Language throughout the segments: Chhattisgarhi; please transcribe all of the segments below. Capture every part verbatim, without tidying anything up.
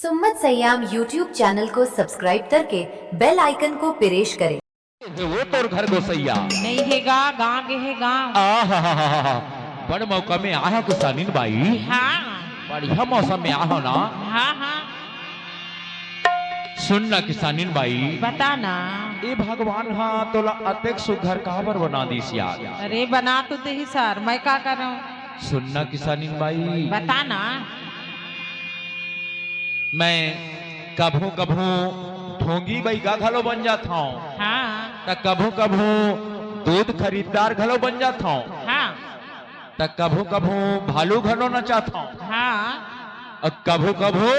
सुम्मत सयाम YouTube चैनल को सब्सक्राइब करके बेल आइकन को प्रेस करें। हे वो तोर घर गोसैया। नहीं हे गा, गा गे हे गा। आहाहाहा, बड़ मौका में आहा किसानिन बाई। हाँ। बढ़िया मौसम में आहो ना। हाँ, हाँ। सुन ना किसानिन बाई। बता ना। ए भगवान हा तोला अतेक सुघर काबर बना दिस यार? अरे बना तो देहिस यार, मैं का करंव? सुन ना किसानिन बाई। बता ना। मैं कभू कभू ढोंगी बइगा घलो बन जात हंव। हाँ। त कभू कभू दूध खरीददार घलो बन जात हंव। हाँ। त कभू कभू भालू घलो नचात हंव। हाँ। अउ कभू कभू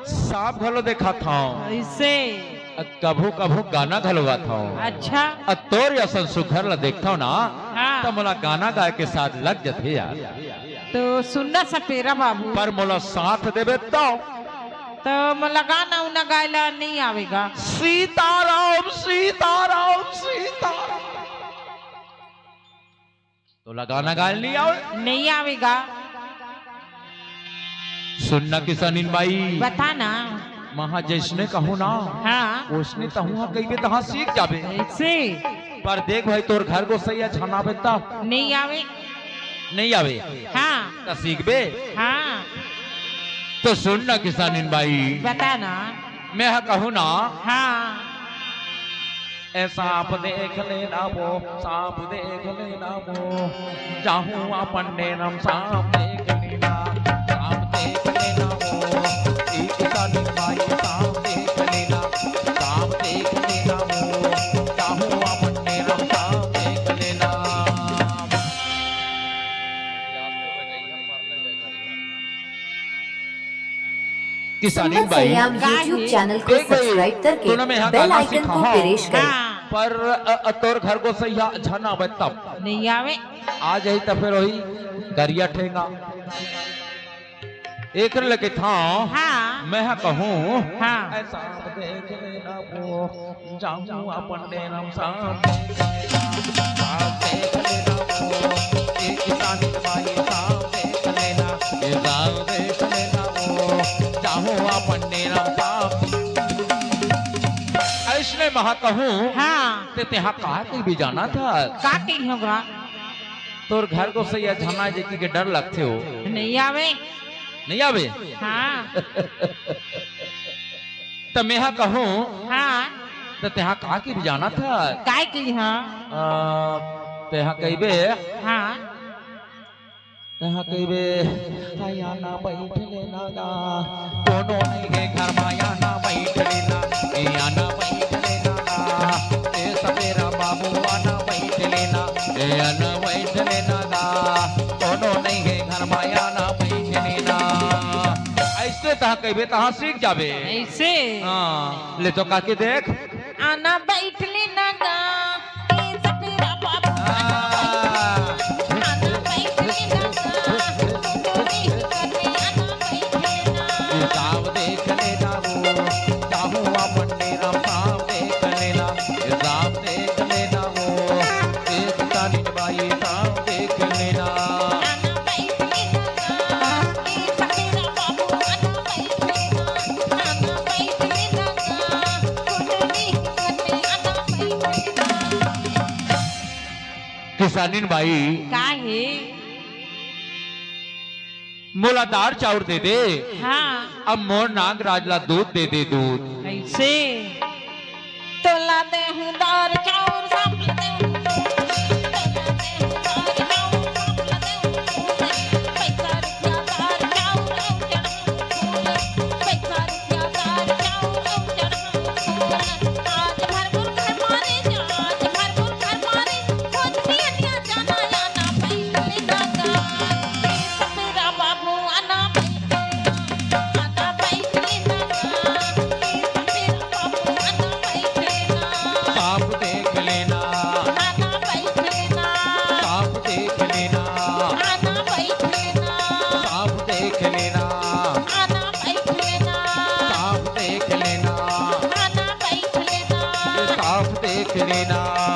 सांप घलो देखत हंव। अइसे। अउ कभू कभू गाना घलो गात हंव। अच्छा। अउ तोर असन सुघर ला देखथंव ना, हाँ। त मोला गाना गाए के साथ लग जथे यार। तो सुन ना सपेरा बाबू। पर मोला साथ देबे तब। तो मोला गाना उना गाए ला नहीं आवे गा। सीताराम, सीताराम, सीताराम। तोला गाना गाए नहीं आवे? नहीं आवे गा। सुन ना किसानिन बाई। बता ना। महा जइसने कहूं ना। हाँ। ओइसने तहूं हा कहिबे तहां सीख जाबे। अइसे। पर देख भाई, तोर घर गोसैया झन आवे तब। नहीं आवे। नहीं आवे। हाँ। त सीखबे। हाँ। तो सुन ना किसानिन बाई। बता ना। मैं हा कहूं ना। हाँ। ए सांप देख लेना वो, सांप देख लेना वो, जाहूं अपन डेरा म सांप देख लेना, सांप देख लेना वो, ए किसानिन बाई सांप देख लेना, सांप देख लेना वो, जाहूं अपन डेरा म सांप देख लेना। किसानिन सुम्मत बाई। सयाम YouTube चैनल को देख भाई, सब्सक्राइब करके तोला मैं हा बेल गाना आइकन को सिखाहूं। प्रेस करें। हाँ। पर, अ, अ, तोर घर गोसैया झन आवे तब। नहीं आवे। आ जाही त फेर ओही गरिया ठेंगा। एकर ले कहिथंव, हाँ। मैं हा कहूं, हाँ। ए सांप देख लेना वो, जाहूं अपन डेरा म सांप देख लेना, सांप देख लेना वो, ए किसानिन बाई सांप देख लेना, ए सांप देख लेना वो, जाहूं अपन डेरा म सांप। अइसने मैं हा कहूं, हाँ। ते तेहा का कहिबे जानथस? का कहिहूं गा? तोर घर गोसैया झन आए जे कहिके डर लगथे वो। नहीं आवे। नहीं आवे? हाँ। त मैं हा कहूं, हाँ। त तेहा का कहिबे जानथस? काय कहिहूं? अ, तेहा कहिबे, हाँ। तेहा कहिबे, "आना बइठ लेना गा, कोनो नइ हे घर मा, आना बइठ लेना, ए आना बइठ लेना गा, ए सपेरा बाबू आना बइठ लेना, ए आना बइठ लेना गा, कोनो नइ हे घर मा, आना बइठ लेना।" अइसने तहां कहिबे, तहां सीख जाबे। अइसे? हाँ। ले तो कहिके देख। आना बइठ लेना गा, ए सपेरा बाबू, आना बइठ लेना गा, आना बइठ लेना गा, कोनो नइ हे घर मा, आना बइठ लेना। ए सांप देख लेना वो, जाहूं अपन डेरा म सांप देख लेना, ए सांप देख लेना वो, ए किसानिन बाई सांप देख लेना। आना बइठ लेना गा, ए सपेरा बाबू, आना बइठ लेना, आना बइठ लेना गा, कोनो नइ हे घर मा, आना बइठ लेना। किसानिन बाई। का हे? मोला दार चाउर दे दे। हाँ। अब मोर नागराज ला दूध दे दे, दूध। अइसे? तोला देहूं दार चाउर, सांप ला देहूं दूध। तोला देहूं दार चाउर, सांप ला देहूं दूध। पैसा रुपया दार चाउर अउ चढ़ाहूं फूल। पैसा रुपया दार चाउर अउ चढ़ाहूं फूल। आज भर मुर्गा मारे जा, आज भर मुर्गा मारे, भोजपुरिया जाना आना बइठ लेना गा। ए सपेरा बाबू आना बइठ लेना, आना बइठ लेना गा। ए सपेरा बाबू आना बइठ लेना। सांप देख लेना। आना बइठ लेना। सांप देख लेना। आना बइठ लेना। सांप देख लेना। आना बइठ लेना। सांप देख लेना। आना बइठ लेना। सांप देख लेना।